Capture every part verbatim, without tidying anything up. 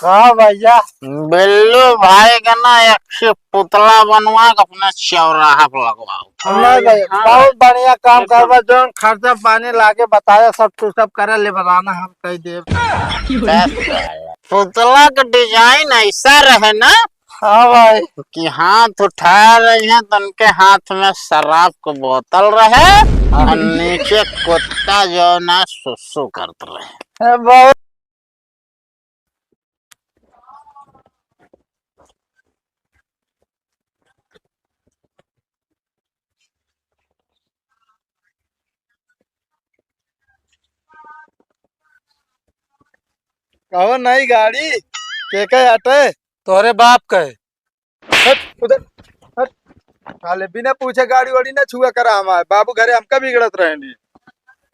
का भैया? बिल्लू भाई का ना एक ठे पुतला बनवा के अपने चौराहा पर लगवाओ। नहीं भैया, हाँ। बहुत बढ़िया काम एकदम। करबा, जौन खर्चा पानी लागे बताया, सब तू सब करे ले बताना, हम कह देब। बस, पुतला का design ऐसा रहे ना, हाँ भाई। कि हाथ उठा रही है तो उनके हाथ में शराब का बोतल रहे और नीचे कुत्ता जो ना सुसु करत रहे। ए, बहुत कहो नई गाड़ी, के के आटे? तोहरे बाप के। हट, उधर, हट। साले, बिना पूछे गाड़ी वाड़ी ना छुआ करा हमार। बाबू घरे हमका बिगड़त रहेनी।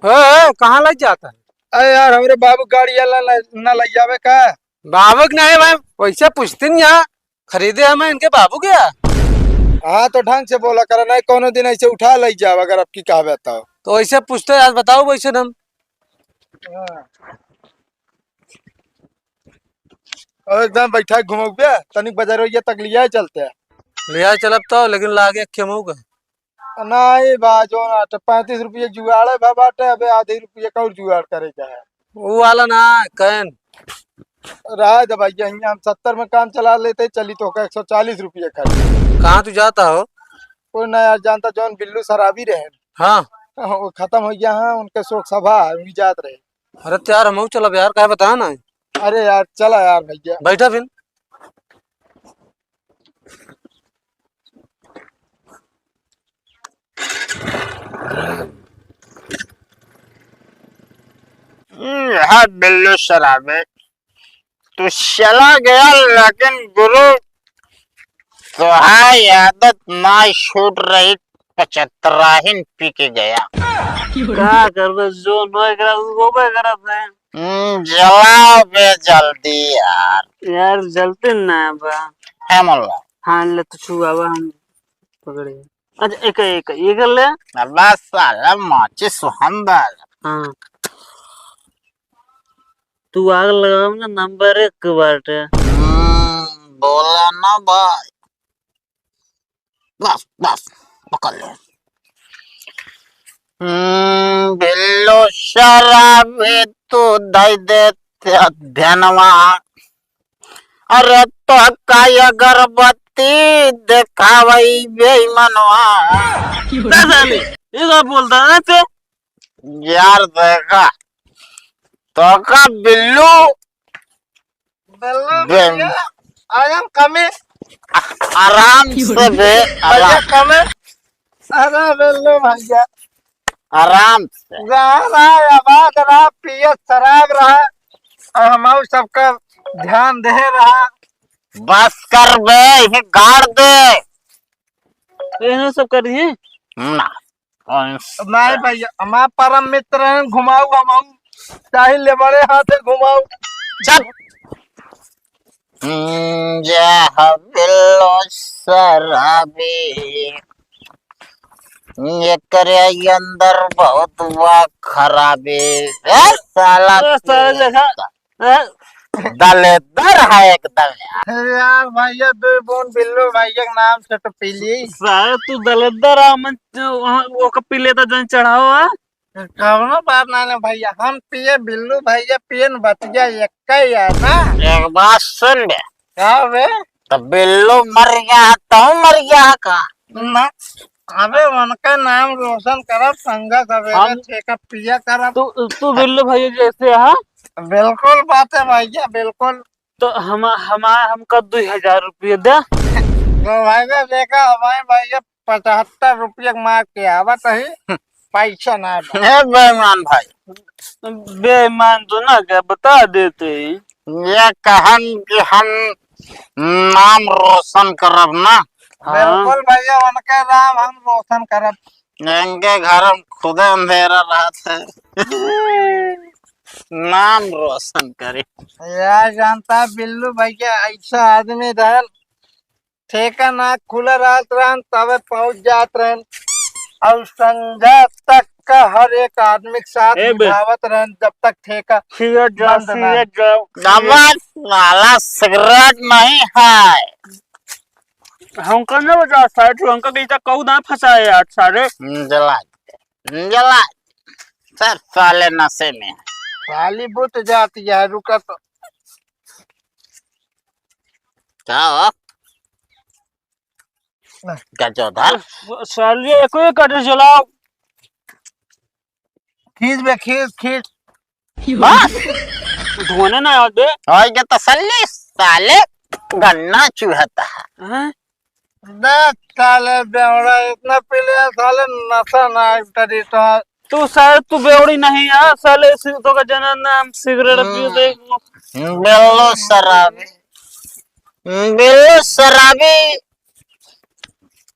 ए, ए, कहाँ लइ जाता है? अरे यार, हमरे बाबू गाड़ी वाला ना, ना लइ जावे का? बाबू के नहीं भाई, वैसे पूछते नहीं यहाँ। खरीदे हमें इनके बाबू के यहाँ। हाँ, तो ढंग से बोला करा, नहीं कौनो दिन ऐसे उठा लइ जाओ, अगर आपकी कहबे तो। तो ऐसे पूछते, आज बताओ वैसे हम। हाँ। और एकदम बैठा घुमौबे, तनिक बजरैया तक लिया चलते। लिया चलब तो, लेकिन लागे खेमऊ का। नहीं बा, जो ना, तो पैंतीस रुपये जुगाड़े भा बाटे, अबे आधे रुपये का और जुगाड़ करे के है। वो वाला ना, कैन। रहा दे भाई, यहीं हम सत्तर में काम चला लेते, चली तो का एक सौ चालीस रुपये खर्च। कहाँ तू जाता हो? कोई ना यार, जानता जौन बिल्लू शराबी रहे। हाँ। वो खत्म हो गया है, उनके शोक सभा है, वही जात रहे। अरे तो यार, हमहू चलब यार, काहे बताया ना? अरे यार, चला यार भैया। बैठा फिर। हम्म, हाँ, बिल्लू शराबी, तू चला गया, लेकिन गुरु, तोहार आदत ना छूट रही, पचहत्तराहिन पी के गया। का करबे, जो न एकरा होबे करत है। हम्म, जलाओ बे जल्दी यार। यार, जल्दी ना बा। है मोल्ला। हाँ, ले तो छुआवा, हम पकड़े। अच्छा, एक, एक, एक ले। अबे साला, माचिस सुहंदर। हाँ। तू आग लगावे में नंबर एक बाटे। हम्म, बोला ना भाई। बस, बस, पकड़ ले। हम्म, बिल्लो शराबी तू दे दे ध्यानवा। अरे तो का अगरबत्ती देखावई बेईमानवा। का साले, ये का बोलता है ते? यार देखा, तो का बिल्लू बिल्लू बे- भैया, I am coming। आराम से बे, भैया आराम। Coming। अरे बिल्लू भैया। आराम से। जा रहा, आबाद रहा, पियत शराब रहा, और हम सबका ध्यान दे रहा। बस कर बे, इसे गाड़ दे। ये सब कर दिए? ना। कौन सा? नहीं भैया, हमार परम मित्र हैं, घुमाऊ, घुमाऊ, चाहे ले बड़े हाथे घुमाऊ। चुप। हम्म, जा हबिल्लो शराबी, एकरे अंदर बहुत बा खराबी। ए साला, ए साला देखा, हैं? दलेदर है एकदम यार। अरे यार भैया, दो बूंद बिल्लू भैया के नाम से तो पी ली। सारे तू दलेदर आ, मन वहाँ ओका पी लेता जन चढ़ाओ, हाँ? कौनो बात ना ना भैया, हम पिए बिल्लू भैया पिए न बतिया एक ही है ना। एक बात सुन ले। का बे? तो बिल्लू मर गया है, तो मर गया है का? ना, अबे उनका नाम रोशन करब, संगा सवेरे हम ठेका पिया करब। तू, तू बिल्लू भैया जैसे, हाँ? बिल्कुल बात है भैया, बिल्कुल। तो हम, हम, हमका दो हजार रुपये दे। तो भैया देखा, हमारे भैया पचहत्तर रुपये मार के आवत ही, पैसा ना बा। ए बेईमान भाई। बेईमान तो ना क्या, बता देते ही। ये कहन कि हम नाम रोशन करब ना। हाँ। बिल्कुल भैया, उनके नाम हम रोशन करब। इनके घर में खुदे अंधेरा रहत है। नाम रोशन करी। यार जानता बिल्लू भैया ऐसा आदमी रहन, ठेका ना खुला रहत रहन, तबे पहुंच जात रहन। और संझा तक ठेका हर एक आदमी के साथ ए बे। निभावत रहन, जब तक ठेका सिगरेट जलाओ, बंद ना। सिगरेट जलाओ। दबा साला, सिगरेट नहीं है। हमका ना बजा सारे, तू हमका कहीं तक कहू ना फंसाए यार सारे। हम्म, जला दे, हम्म, जला दे। सब साले नशे में हैं। साली बुत जाती है, रुका तो। का हो? गजोधर? साली एको ही कटे जलाओ। खींच बे, खींच, खींच। बस। धोने ना आवे। होई के तसल्ली, साले गन्ना चुहता है। हैं? देख साले बेवड़ा इतना पी लिया, साले नशा ना करी तो। तू साले, तू बेवड़ी नहीं है, साले सिगरेट का जना नाम सिगरेट पियो हम्म। देख। बिल्लो शराबी, बिल्लो शराबी।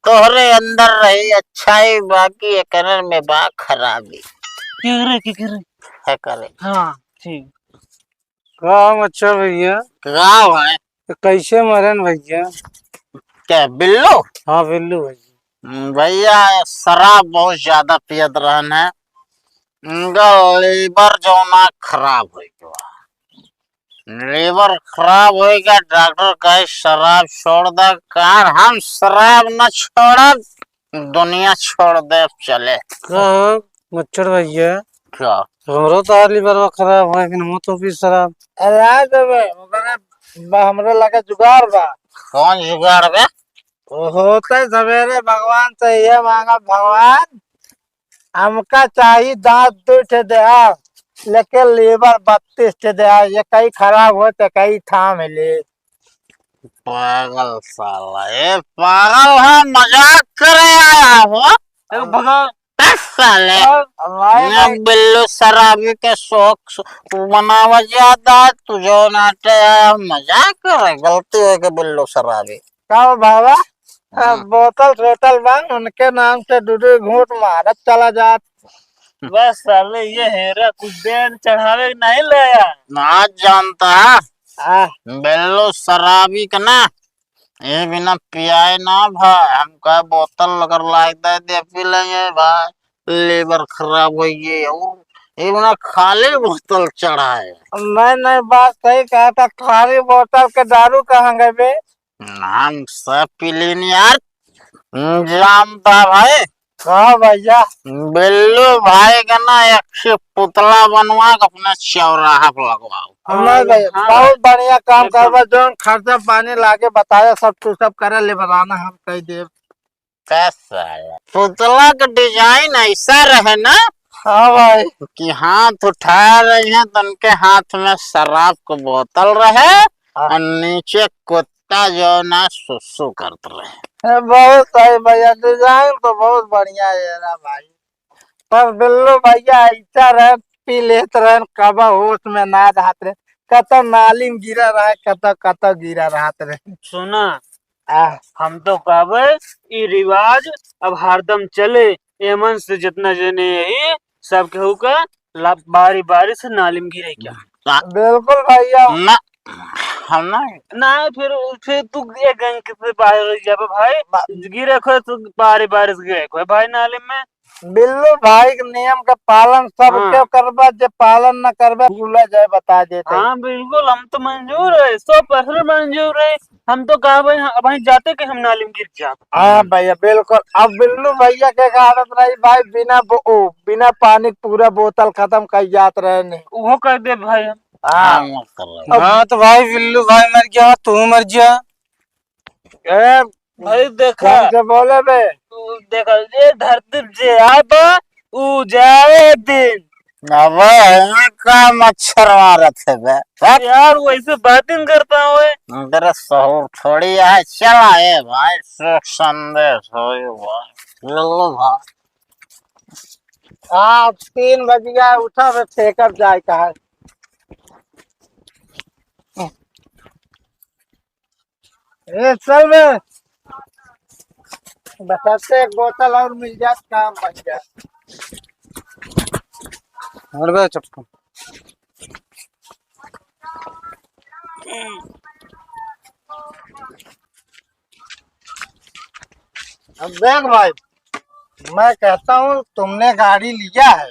तोहरे अंदर रही अच्छाई, बाकी एकरे में बा खराबी। के करे, के करे? है करे। हाँ, ठीक। का मच्छर भैया? का भाई? तो कैसे मरन भैया? क्या बिल्लू? हाँ, बिल्लू भैया। हम्म, भैया, शराब बहुत ज्यादा पियत रहन है, इनका लीवर जौना खराब हो गया। लीवर खराब होइगा, डॉक्टर कहे शराब छोड़ दे। कार हम शराब न छोड़ब, दुनिया छोड़ दे चले। का मच्छर भैया? क्या? हमरो तो लीवर खराब है, लेकिन हम तो पी शराब। अरे आ देबे, ओकरे बा, हमरे लगे जुगाड़ बा। कौन जुगाड़ बे? वो होते सवेरे भगवान से ये मांगा, भगवान हमका चाही दांत दू ठे देहा, लेकिन लीवर बत्तीस ठे देहा, ये कई खराब हो तो कई थाम ले। पागल साला, ये पागल है, मजाक करे आया हो। ए, भगा। बस साले, और हमारे ये भाई बिल्लू शराबी के शौक स-, तू मनावा ज्यादा, तू जो नाटे आया, मजाक करे, गलती हो गई बिल्लू शराबी। का हो बाबा? हाँ। बोतल सोतल बा, उनके नाम से दू दू घूंट मारत चला जात। बस साले, ये हेरा कुछ देर चढ़ावे के नहीं ले यार। ना जानता है। हाँ। बेल्लो शराबी का ना, ये बिना पियाए ना भाई, हम कहा बोतल अगर लाए दे दे पी लेंगे भाई, लीवर खराब हो गई और ये बिना खाली बोतल चढ़ाए। नहीं, नहीं, बात सही कहा था, खाली बोतल के दारू कहाँ गए बे? हम सब पी लेनी यार। हम्म, जानता भाई। हाँ भैया। बिल्लू भाई का ना एक से पुतला बनवा के अपने चौराहा पे लगवाओ। नहीं भैया, हाँ। बहुत बढ़िया काम करबा, जौन खर्चा पानी लागे बताया, सब तू सब करे ले बताना, हम कह देब। कैसा है? पुतला का डिजाइन ऐसा रहे ना हाँ भाई। कि हाथ उठा रही हैं तो उनके हाथ में शराब की बोतल रहे हाँ। और नीचे कुत्ता जो ना सुसु करत रहे। ए, बहुत सही भैया, डिजाइन तो बहुत बढ़िया है ना भाई। पर बिल्लू भैया ऐसा रहे, पी लेत रहे, कब होश में ना रहत रहे, कत नाली में गिरा रहे, कत कत गिरा रहत रहे। सुना, आ। हम तो कहबे, ई रिवाज अब हरदम चले। एमन से जितना जने यही, सब केहू का ला-, बारी बारी से नाली में गिरे क्या? ना। बिल्कुल भैया। ना, हम ना। ना, फिर, फिर तू ये गंग से बाहर हो जाबे भाई। बा- गिरे खोए तो बारी बारी से गिरे खोए भाई नाली में। बिल्लू भाई के नियम का पालन सब हाँ। क्यों करबा, जे पालन न करबा, भूला जाए, बता देते। हाँ, बिल्कुल, हम तो मंजूर है, सौ परसेंट मंजूर है। हम तो कहा भाई, हाँ, भाई जाते कि हम नाली में गिर जाते। हाँ भैया, बिल्कुल। अब बिल्लू भैया के का आदत रही भाई, बिना बो-, ओ, बिना पानी के पूरा बोतल खत्म कर जात रहे ने। वो कर दे भाई हम। हाँ। हाँ, मत कर रहे। अब हाँ, तो भाई बिल्लू भाई मर गया, तू मर जा। ए, भाई देखा, कौन से बोले बे? तू देखा, ये धरती पे जे आबा, उ जाए दिन। अबे, यहाँ का मच्छर मारत है बे? हट। यार, वैसे बातें करता हूँ, ए। तेरा सहूर थोड़ी है। चला, ए भाई, सुख संदेश हो, ये भाई। ले लो भाई। हाँ, तीन बज गया, उठा बे, फेंकब जाए कहा। ए, चल बे। बस अब तो एक बोतल और मिल जात, काम बन जात। और बे चप्पल। अब देख भाई, मैं कहता हूँ, तुमने गाड़ी लिया है,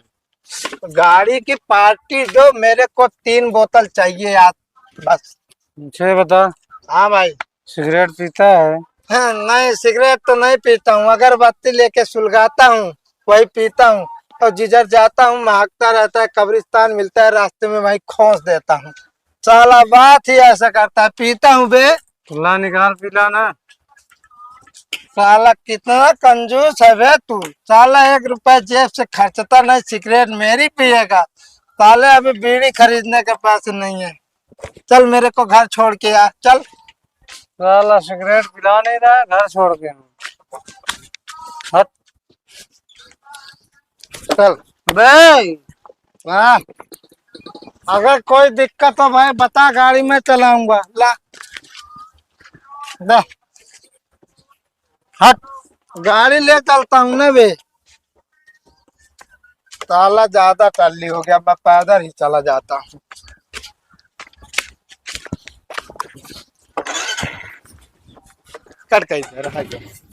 तो गाड़ी की पार्टी दो, मेरे को तीन बोतल चाहिए यार, बस। अच्छा, ये बता, हाँ भाई। सिगरेट पीता है? हाँ, नहीं, सिगरेट तो नहीं पीता हूँ, अगरबत्ती लेके सुलगाता हूँ, वही पीता हूँ। और जिधर जाता हूँ, महकता रहता है, कब्रिस्तान मिलता है रास्ते में, वहीं खोस देता हूँ। साला बात ही ऐसा करता है, पीता हूँ बे। ला निकाल, पी ला ना। साला कितना कंजूस है बे तू। साला एक रुपया जेब से खर्चता नहीं, सिगरेट मेरी पिएगा। साले अभी बीड़ी खरीदने के पैसे नहीं है। चल मेरे को घर छोड़ के आ, चल। साला सिगरेट पिला नहीं रहा है, घर छोड़ के आ। हट। चल। बे। हाँ। अगर कोई दिक्कत हो भाई बता, गाड़ी मैं चलाऊंगा। ला। दे। हट। गाड़ी ले चलता हूँ ना बे। साला ज्यादा टल्ली हो गया, मैं पैदल ही चला जाता हूँ। कट गई, रह गया।